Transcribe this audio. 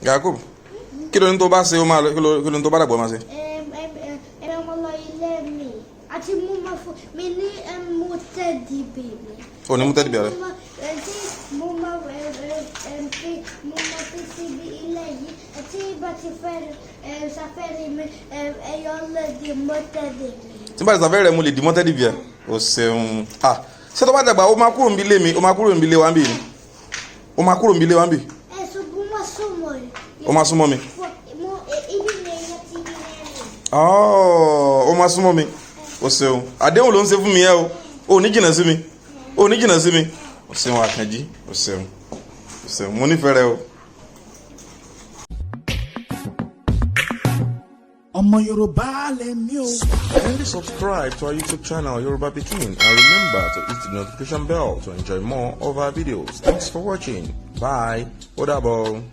Yakub, kí ló ní tó bá ṣe ó máa lọ, kí ló ní tó bá dàgbà ó máa ṣe? Ẹ máa lọ ilé mi àti mo máa fún mi ní mú teddy bear mi. Ò ní mú teddy bear rẹ? Mo máa ẹ tí mo máa ẹ ẹ ẹ fi mo máa fi síbi ilé yìí tí bá ti fẹ́ ṣàfẹ́rí mi, ẹyọ lè di mọ́ teddy mi. Tí n bá ti sàfẹ́ rẹ̀, mo lè dì mọ́ teddy bear. O ṣeun. Ah, ṣé tó bá dàgbà, ó máa kúrò níbi ilé mi, ó máa kúrò níbi ilé wa ń bì ni? Ó máa kúrò níbi ilé wa ń bì? Ẹ ṣùgbọ́n mo súnmọ́ ẹ. Ó máa súnmọ́ mi? Mo ibi mi ẹyẹ ti ibi mi. Ó máa súnmọ́ mi. O ṣeun. Àdéhùn ló ń ṣe fún mi yẹn o. Ò ní jìnnà sí mi, ò ní jìnnà sí mi. O ṣeun, Àkànjí. O ṣeun, o ṣeun. Mo nífẹ̀ẹ́ rẹ o. Ọmọ Yorùbá lèmi o. Kindly subscribe to our YouTube channel, Yoruba Pikin, and remember to hit the notification bell to enjoy more of our videos. Thanks for watching. Bye. Ó dàbọ̀.